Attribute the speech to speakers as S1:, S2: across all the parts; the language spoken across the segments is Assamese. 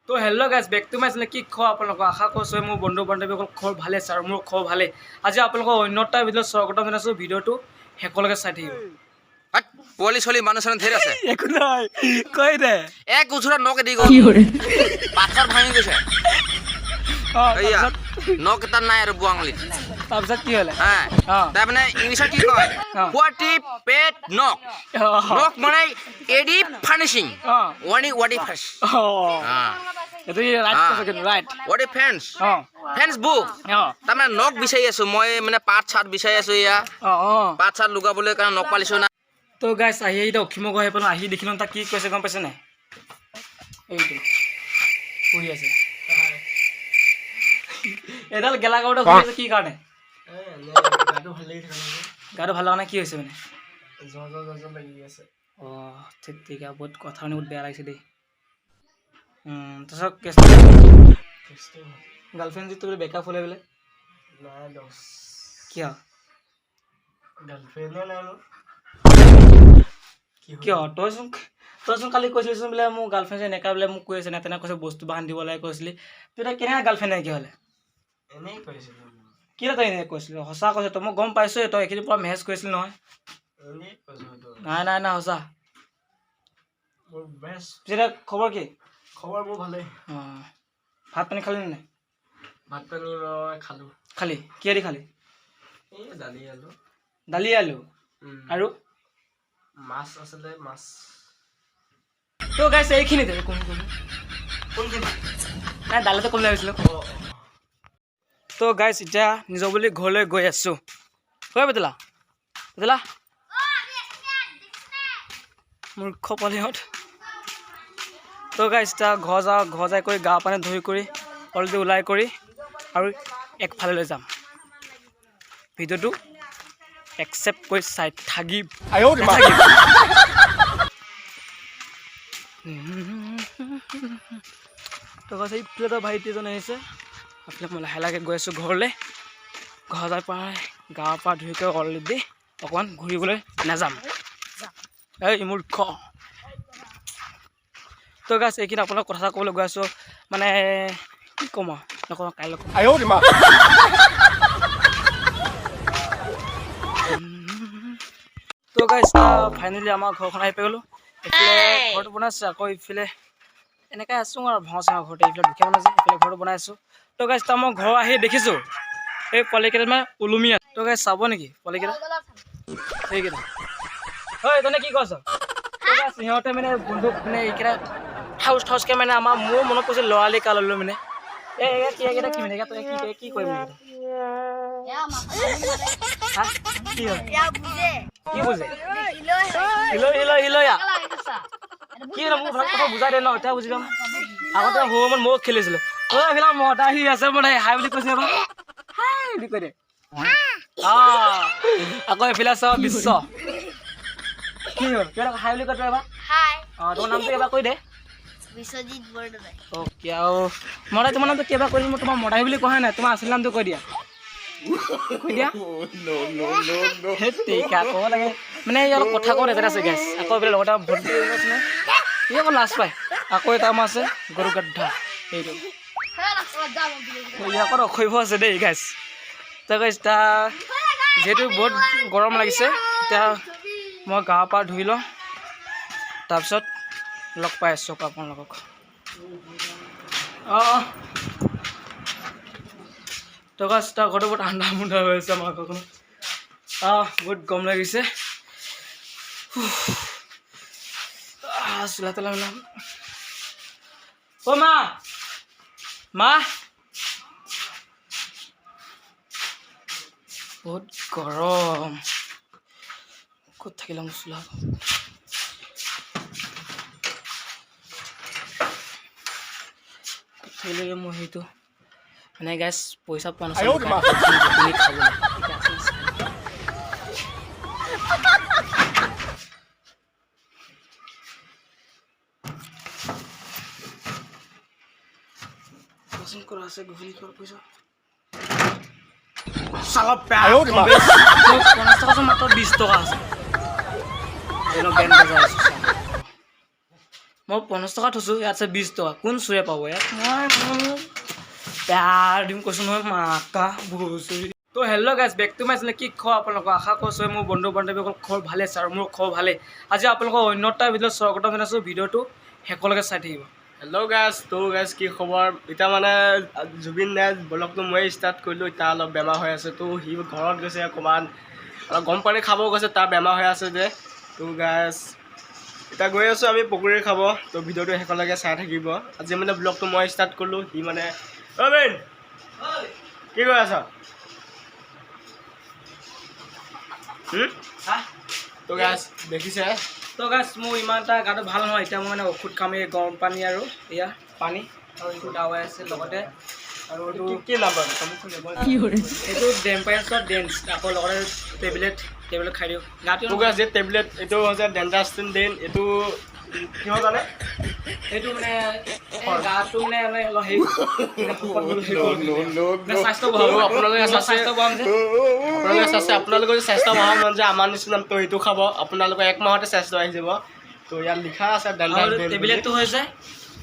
S1: তো hello guys, back to my channel. কি খবৰ আপোনালোকৰ? আশা কৰিছোঁ মোৰ বন্ধু বান্ধৱীসকল খবৰ ভালে আছে আৰু মোৰ খবৰ ভালেই। আজি আপোনালোকৰ অন্য এটা ভিডিঅ'ত স্বাগতম জনাইছোঁ। ভিডিঅ'টো শেষলৈকে চাই থাকিব।
S2: হাত, পোৱালি ছোৱালী মানুহ চানুহ ধেৰ আছে।
S1: একো নহয়, কৈ দে।
S2: এক উচুৰা নখ দি গ'ল, পাথৰ ভাঙি গৈছে। এইয়া নখ এটা নাই আৰু বুঢ়া আঙুলিত।
S1: তাৰপিছত কি হ'লে?
S2: হা। তাৰমানে ইংলিছত কি কয়? What পেট নখ। নখ মানে এডি ফাৰ্নিচিং। ৱানি ৱাডি ফাৰ্চ।
S1: এইটো ৰাইট কৈছে কিন্তু, ৰাইট।
S2: ৱাডি ফেন্স। ফেন্স বুক। তাৰমানে নখ বিচাৰি আছো মই, মানে পাত চাত বিচাৰি আছো এয়া।
S1: অঁ অঁ
S2: পাত চাত লগাবলৈ কাৰণে নখ পালিছো না।
S1: তো গাইছ, আহি আহি এতিয়া অসীমৰ ঘৰ আহি পালোঁ। আহি দেখিলোঁ, তাক কি কৈছে গম পাইছে নাই? এইটো শুই আছে, এডাল গেলা কাপোৰটা শুই আছে। কি কাৰণে?
S3: গাটো ভাল লাগি থকা নাই।
S1: গাটো ভাল লগা নাই? কি হৈছে মানে?
S3: জ্বৰ জ্বৰ জ্বৰ জ্বৰ লাগি আছে।
S1: অঁ, ঠিক ঠিক। আৰু বহুত কথা শুনি বহুত বেয়া লাগিছে দেই। তাৰপিছত কেছ
S3: কেছটো ভাল।
S1: গাৰ্লফ্ৰেণ্ড যিটো বোলে ব্ৰেকআপ হ'লে বোলে?
S3: নাই দছ।
S1: কিয়?
S3: গাৰ্লফ্ৰেণ্ডে নাই মোৰ। কি হ'ল?
S1: কিয়? তইচোন কালি কৈছিলিচোন বোলে মোৰ গাৰ্লফ্ৰেণ্ড এনেকুৱা বোলে মোক কৈ আছে নে তেনেকৈ কৈছে, বস্তু বাহান দিব লাগে কৈছিলি। তই এতিয়া কেনেকৈ গাৰ্লফ্ৰেণ্ড নাইকিয়া হ'লে?
S3: এনেই কৈছিলোঁ মই।
S1: কেলৈ তই এনেকৈ কৈছিলি? সঁচা কৈছ তই, মই গম পাইছোঁৱে। তই এইখিনি পূৰা মেছেজ কৰিছিলি নহয়?
S3: এনেই কৈছোঁ তো।
S1: নাই নাই নাই, সঁচা।
S3: মোৰ বেষ্ট।
S1: পিছে এতিয়া খবৰ কি?
S3: খবৰ মোৰ ভালেই।
S1: অঁ, ভাত পানী খালি নে নাই?
S3: ভাত পানী মই খালোঁ।
S1: খালি? কিহেদি খালি?
S3: এই দালি আলু।
S1: দালি আলু? আৰু?
S3: মাছ আছিলে, মাছ।
S1: তো গাইছ, এইখিনিতে কোন কোন?
S3: কোনখিনি?
S1: নাই, দালিতে ক'ম ভাবিছিলোঁ।
S3: অঁ।
S1: তো গাইছ, এতিয়া নিজৰ বুলি ঘৰলৈ গৈ আছোঁ। ঐ পেটলা পেটলা, মূৰ্খ পোৱালিহঁত। তো গাইছ, এতিয়া ঘৰ যাওঁ। ঘৰ যাই কৰি গা পানী ধুই কৰি অলৰেডি ওলাই কৰি আৰু একফালে যাম। ভিডিঅ'টো একচেপ্ট কৰি চাই থাকিব নাথাকিব। তো গাইছ, এইফালে এটা ভাইটি এজন আহিছে। এইফালে মই লাহে লাহে গৈ আছোঁ ঘৰলৈ। ঘৰ যাই পাই গা পা ধুই কৰি অলৰেডি অকণমান ঘূৰিবলৈ নাযাম? এই মূৰ্খ। তো গাইছ, এইখিনি আপোনাক কথা এটা ক'বলৈ গৈ আছোঁ। মানে কি ক'ম আৰু, নকওঁ, কাইলৈ ক'ম। তো গাইছ, ফাইনেলি আমাৰ ঘৰখন আহি পাই গ'লোঁ। এইফালে ঘৰটো বনাইছে, আকৌ ইফালে এনেকৈ আছোঁ আৰু ভঙা চঙা ঘৰতে। এইফালে দুখীয়া মানুহ আছে, এইফালে ঘৰটো বনাই আছোঁ। তো গাইছ, তাৰ মই ঘৰ আহি দেখিছোঁ এই পোৱালিকেইটা মানে ওলমি আছে। তো গাইছ, চাব নেকি পোৱালিকেইটা সেইকেইটা? ঐ, তনে কি কৈছ? তো গাইছ, সিহঁতে মানে বন্ধুক মানে এইকেইটা ঠাউচ ঠাউচকৈ মানে আমাৰ মোৰ মনত পৰিছে ল'ৰালি কাললৈ। মানে এই এইকেইটা কি, এইকেইটা কি মানে, এইকেইটা তই কি কি কৰিম এইকেইটা? হা, কি হয়? কি বুজে? হিলৈ হিলৈ হিলৈয়া কি হয়? মোক ভাল কথা বুজাই দে ন, এতিয়া বুজি পাম। আগতে সৰু সময়ত ময়ো খেলিছিলোঁ। ঐ, এইবিলাক মতা আহি আছে, মানে হাই বুলি কৈছে, এবাৰ হাই বুলি কৈ দে। আকৌ এইফালে আছে বিশ্ব। কি হ'ল? কিবা এটা হাই বুলি কৈ দে এবাৰ। অঁ, তোমাৰ নামটো এবাৰ কৈ দে।
S4: বিশ্বজিৎ বৰদলৈ।
S1: অ'কে, আৰু মদাই, তোমাৰ নামটো কিবা কৈ দিম। মই তোমাৰ মদাই বুলি কোৱা নাই, তোমাৰ আচল নামটো কৈ দিয়া, কৈ দিয়া। সেই ক'ব লাগে মানে এই অলপ কথা ক'ব নাজানে আছে গেছ। আকৌ এইফালে লগতে ভণ্টি এজনী আছে নহয়, সি আকৌ লাজ পায়। আকৌ এটা আমাৰ আছে গৰু গাদ্ধা, এইটো ই আকৌ অসভ্য আছে দেই গাইছ। তো গাইছ, এতিয়া যিহেতু বহুত গৰম লাগিছে, এতিয়া মই গা পা ধুই লওঁ, তাৰপিছত লগ পাই আছোঁ আকৌ আপোনালোকক। অঁ, তো গাইছ, তাৰ ঘৰটো বহুত ঠাণ্ডা মুণ্ডা হৈ আছে আমাৰ ঘৰখনত। অঁ, বহুত গৰম লাগিছে। চোলা তোলা মিলাম। অ' মা, মা, বহুত গৰম। ক'ত থাকিলে মোৰ চোলা? ক'ত থাকিলে মোৰ সেইটো? মানে গাইছ, পইচা পোৱা নাছিলোঁ ঘুগুনি খাবলৈ। এতিয়া আছে। কোৱাচোন, কৰা আছে ঘুগুনি খোৱাৰ পইচা? 50 টকা আছে, মাত্ৰ 20 টকা আছে। বেণ্ড বজাই আছোঁ। মই 50 টকা থৈছোঁ, ইয়াত আছে 20 টকা। কোন চোৰে পাব ইয়াত? মই মোৰ বেয়া দিম কৈছোঁ নহয়, মাকা ভুচুৰি। তো hello guys, back to my channel. কি খবৰ আপোনালোকৰ? আশা কৰিছোঁ মোৰ বন্ধু বান্ধৱীসকল খবৰ ভালে আছে আৰু মোৰ খবৰ ভালেই। আজি আপোনালোকৰ অন্য এটা ভিডিঅ'ত স্বাগতম জনাইছোঁ। ভিডিঅ'টো শেষলৈকে চাই থাকিব।
S3: হেল্ল' গাইজ, তো গাইজ, কি খবৰ? এতিয়া মানে জুবিন দাই ব্লগটো ময়ে ষ্টাৰ্ট কৰিলোঁ। এতিয়া অলপ বেমাৰ হৈ আছে, তো সি ঘৰত গৈছে, অকণমান অলপ গৰম পানী খাব গৈছে, তাৰ বেমাৰ হৈ আছে যে। তো গাইজ, এতিয়া গৈ আছোঁ আমি পকৰি খাব। তো ভিডিঅ'টো শেষলৈকে চাই থাকিব। আজি মানে ব্লগটো মই ষ্টাৰ্ট কৰিলোঁ, সি মানে। অ' বেন, কি কৰি আছ?
S1: হা?
S3: তো গাইজ, দেখিছে।
S1: তো গাইজ, মোৰ ইমান এটা গাটো ভাল নহয়। এতিয়া মই মানে ঔষধ খাম, এই গৰম পানী আৰু এয়া পানী আৰু এইটো দাৱাই আছে লগতে আৰু এইটো
S3: কি কি নাম্বাৰ?
S1: এইটো ডেম্পায়াৰ্ছৰ ডেন্স, আকৌ লগতে টেবলেট খাই দিওঁ গাটো।
S3: তো গাইজ, এই টেবলেট এইটো হৈছে ডেণ্টাষ্টিন then. এইটো কিহৰ কাৰণে?
S1: এইটো মানে এই গাটো মানে মানে অলপ হেৰি মানে শকত হ'লো, হেৰি কৰোঁ। মানে স্বাস্থ্য বঢ়াব।
S3: তো আপোনালোকে
S1: স্বাস্থ্য বঢ়াম যে।
S3: আপোনালোকে যদি স্বাস্থ্য বঢ়াব মন যায় আমাৰ নিচিনা, তো এইটো খাব, আপোনালোকৰ এক মাহতে স্বাস্থ্য আহি যাব। তো ইয়াত লিখা আছে
S1: আৰু
S3: ডেণ্টাল then বুলি।
S1: টেবলেটটো হৈছে,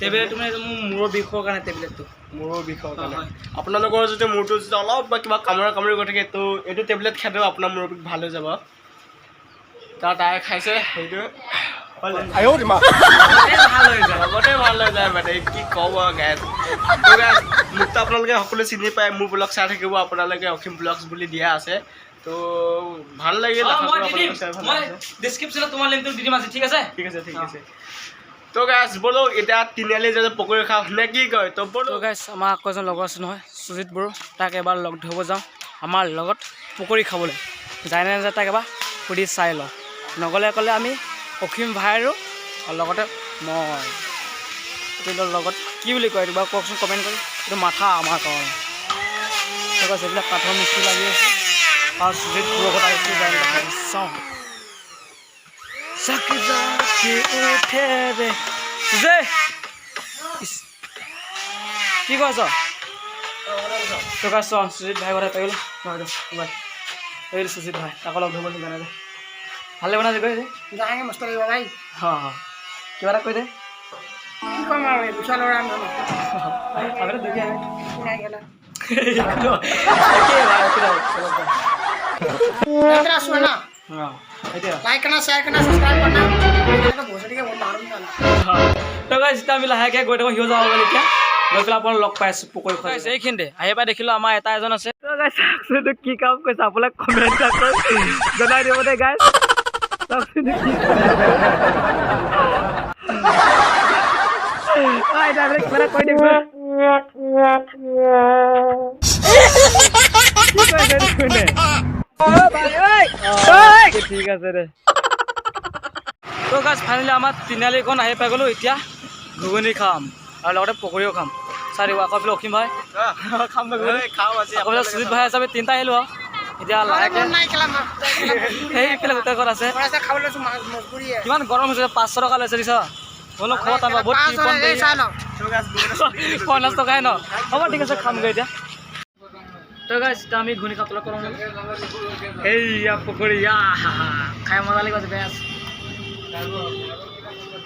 S1: টেবলেটটো মানে মোৰ মূৰৰ বিষৰ কাৰণে টেবলেটটো।
S3: মূৰৰ বিষৰ কাৰণে।
S1: হয়।
S3: আপোনালোকৰ যদি মূৰটো যদি অলপ বা কিবা কামোৰা কামুৰি গৈ থাকে, তো এইটো টেবলেট খালেও আপোনাৰ মূৰৰ বিষ ভাল হৈ যাব। তাই খাইছে সেইটো।
S1: এই ভাল হৈ যায়।
S3: লগতে ভাল হৈ যায়। মানে কি ক'ব গাইজ। তো গাইজ, মোকতো আপোনালোকে সকলোৱে চিনি পায়, মোৰ ব্লগ চাই থাকিব আপোনালোকে, অসীম ব্লগছ বুলি দিয়া আছে। তো ভাল লাগিল।
S1: অ,
S3: আশা
S1: মই
S3: কৰোঁ
S1: দি দিম।
S3: আপোনালোকে চাই ভাল
S1: মই
S3: পাইছে।
S1: ডিছক্ৰিপশ্যনত তোমাৰ লিংকটো দি দিম আজি, ঠিক আছে?
S3: ঠিক আছে, ঠিক আছে। তো গাইজ, ব'লক এতিয়া তিনিআলি যাতে পকৰি খাওঁ নে কি কয়? তো
S1: তো
S3: ব'লক।
S1: গাইজ, আমাৰ আকৌ এজন লগৰ আছে নহয়, সুজিত বড়ো, তাক এবাৰ লগ ধৰিব যাওঁ আমাৰ লগত পকৰি খাবলৈ। যায় নে নাযায় তাক এবাৰ সুধি চাই লওঁ। নগ'লে ক'লে আমি অসীম ভাই আৰু লগতে মই এইটো লগত কি বুলি কয় এইটো বাৰু কওকচোন কমেণ্ট কৰি। এইটো মাথা আমাৰ কাৰণে। তো গাইজ, এইবিলাক কাঠৰ মিস্ত্ৰী লাগি আছে আৰু সুজিত বড়োৰ ঘৰত আহিছোঁ, যায় নে চাওঁ। চাকি জাকি উঠে ৰে সুজয়। ইছ, কি কৈ আছ? তো গাইজ, চোৱা, সুজিত ভাই কথা পাই গ'লো নহয়। এইটো এই সুজিত ভাই, তাকো লগ ধৰিব জানে যে ভাল লাগিব না গৈ।
S5: যাएंगे, मस्त লাগিব ভাই।
S1: অঁ অঁ কিবা এটা কৈ দে।
S5: কি ক'ম আৰু, এই দুখীয়া ল'ৰা আমি।
S1: আগতে দুখীয়া।
S5: নাই গেলা।
S1: একেই ভাই, একো নাই, অলপ দে।
S5: देख रहा ना।
S1: অঁ, এতিয়া
S5: लाइक करना, शेयर करना, सब्सक्राइब करना। मैं तो भोसड़ी के बहुत मारूंगा साला।
S1: তো গাইজ, এতিয়া আমি লাহেকৈ গৈ থাকোঁ, সিও যাব গ'ল। এতিয়া গৈ পেলাই আপোনাক লগ পাই আছোঁ পকৰি খোৱা। এইখিনিতে আহি পাই দেখিলোঁ আমাৰ এটা এজন আছে। তো গাইজ, চাওকচোন এইটো কি কাম কৰিছে, আপোনাক কমেণ্ট কৰি জনাই দিব দেই গাইজ। চাওকচোন এইটো কি। অ, এতিয়া আপুনি কিবা এটা কৈ দিয়কচোন। কি কৈছে এইটো কোনে? অ, ঠিক আছে দে। তো গাইজ, ফাইনেলি আমাৰ তিনিআলিখন আহি পাই গ'লোঁ। এতিয়া ঘুগুনি খাম আৰু লগতে পকৰিও খাম। চাই দিব আকৌ এইফালে অসীম ভাই খাম ন ঘুগুনি?
S3: খাওঁ আজি।
S1: আকৌ এইফালে সুজিত ভাই আছে। আমি তিনিটা আহিলোঁ আৰু এতিয়া লাহেকৈ
S5: মন নাই খেলা।
S1: সেইফালে হোটেলখন আছে।
S5: थोड़ा सा খাবলৈ লৈছো, মজবুৰি है।
S1: কিমান গৰম হৈছে, 500 টকা লৈছে দিছ অলপ খবৰ টান পাব, বহুত
S5: 500
S1: কৃপণ।
S5: এই চাই লওক।
S1: 50 টকাই ন? হ'ব, ঠিক আছে, খামগৈ এতিয়া। তো গাইজ, এতিয়া আমি ঘুগুনি খাবলৈ কৰোঁ। এইয়া পকৰি, আহা, খাই মজা লাগিব আজি বেছ।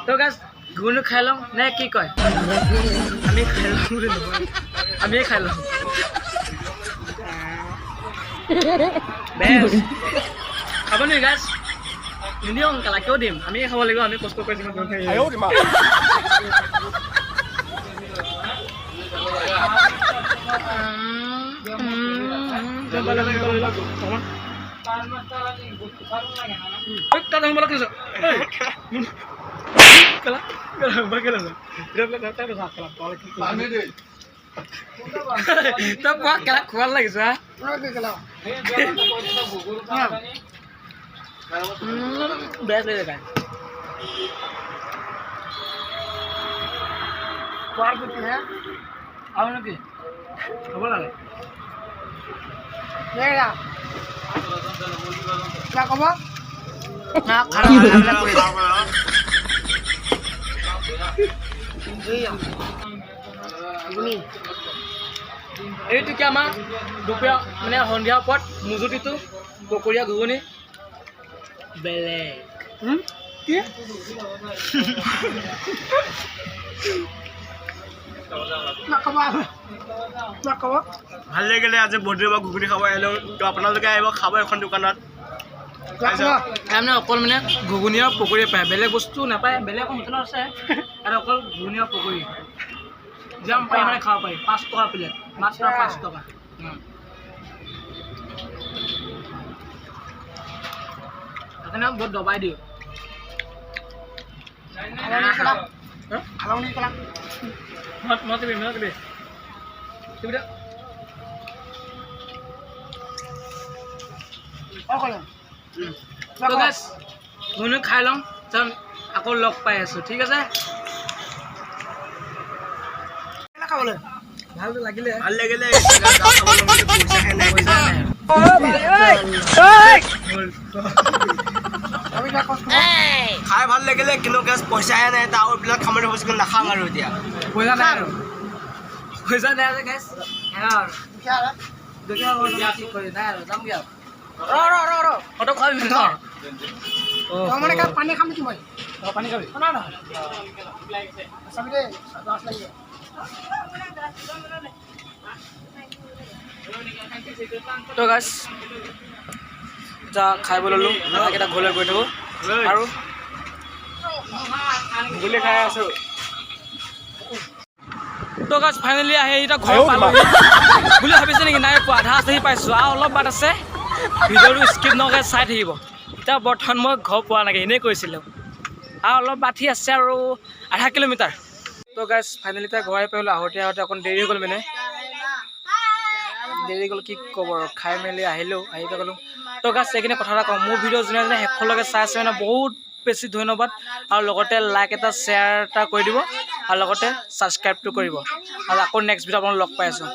S1: তো গাইজ, ঘুগুনি খাই লওঁ নে কি কয়? আমি খাই লওঁ বুলি নহয়, আমিয়ে খাই লওঁ। বেছ খাব নেকি গাইজ? নিদিওঁ কেলা, কিয় দিম? আমিয়ে খাব লাগিব, আমি কষ্ট কৰিছোঁ। তই কোৱা, কেলা খোৱাত লাগিছে হা? বেয়া লাগিছে খাই। আৰু নেকি হ'ব লাগে।
S5: কিবা ক'ব?
S1: না, খানা খানা কৰি।
S5: এইয়া ঘুগুনি।
S1: এইটোকে আমাৰ দুপৰীয়া মানে সন্ধিয়া ওপৰত মুজুতিটো পকৰীয়া ঘুগুনি বেলেগ।
S5: কি? নাখাব।
S3: ভাল লাগিলে আজি বহুত দিনৰ পৰা ঘুগুনি খাব আহিলোঁ। তো আপোনালোকে আহিব খাব এখন দোকানত।
S1: তাৰমানে অকল মানে ঘুগুনি আৰু পকৰি পায়, বেলেগ বস্তু নাপায়। বেলেগ এখন হোটেলত আছে আৰু অকল ঘুগুনি আৰু পকৰি যিমান পাৰি মানে খাব পাৰি। 5 টকা প্লেট, মাত্ৰ 5 টকা। সেইকাৰণে বহুত দবাই দিওঁ।
S5: খালাও নেকি কলা?
S1: মই টিপি, মই টিপি টিপি দে।
S5: অ, কলা।
S1: তো গাইছ, ঘুগুনি খাই লওঁ, তাৰপিছত আকৌ লগ পাই আছোঁ, ঠিক আছে?
S5: খাবলৈ
S1: ভালটো লাগিলে।
S3: ভাল লাগিলে, পইচাহে নাই।
S1: পইচা নাই।
S5: আমি কিবা কষ্ট
S3: খাই ভাল লাগিলে, কিন্তু গাইছ, পইচাহে নাই। তাৰ এইবিলাক খাম বুলি ভাবিছোঁ, কিন্তু নাখাম আৰু এতিয়া।
S1: পইচা নাই আৰু, পইচা নাই যে গাইছ, আৰু দুখীয়া মানুহ, কি কৰি নাই আৰু, যামগৈ আৰু। ৰ ৰ ৰ ৰ, ফটো খোৱাবি ন?
S5: তই মানে পানী খাম নেকি মই?
S1: অ, পানী খাবি।
S5: না না, চাবি দেই, লাজ লাগিব।
S1: তো গাইছ, এতিয়া খাই বৈ ল'লোঁ, কেইটা ঘৰলৈ গৈ থাকোঁ আৰু।
S3: ঘুগুনি খাই আছোঁ।
S1: তো গাইছ, ফাইনেলি আহি এতিয়া ঘৰ পালোঁ বুলি ভাবিছে নেকি? নাই পোৱা, আধা আহি পাইছোঁ আৰু অলপ বাট আছে। ভিডিঅ'টো স্কিপ নকৰাকৈ চাই থাকিব। এতিয়া বৰ্তমান মই ঘৰ পোৱা নাই, এনেই কৈছিলোঁ, আৰু অলপ বাট আছে আৰু আধা কিলোমিটাৰ। তো গাইছ, ফাইনেলি এতিয়া ঘৰ আহি পালোঁ। আহোঁতে আহোঁতে অকণ দেৰি হৈ গ'ল, মানে দেৰি গ'ল, কি ক'ব আৰু। খাই মেলি আহিলোঁ, আহি পাই গ'লোঁ। তো গাইছ, এইখিনি কথা এটা কওঁ, মোৰ ভিডিঅ' যোনে যোনে শেষলৈকে চাই আছে, মানে বহুত বেছি ধন্যবাদ। আৰু লগতে লাইক এটা, শ্বেয়াৰ এটা কৰি দিব আৰু লগতে ছাবস্ক্ৰাইবটো কৰিব। আৰু আকৌ নেক্সট ভিডিঅ' আপোনাক লগ পাই আছোঁ।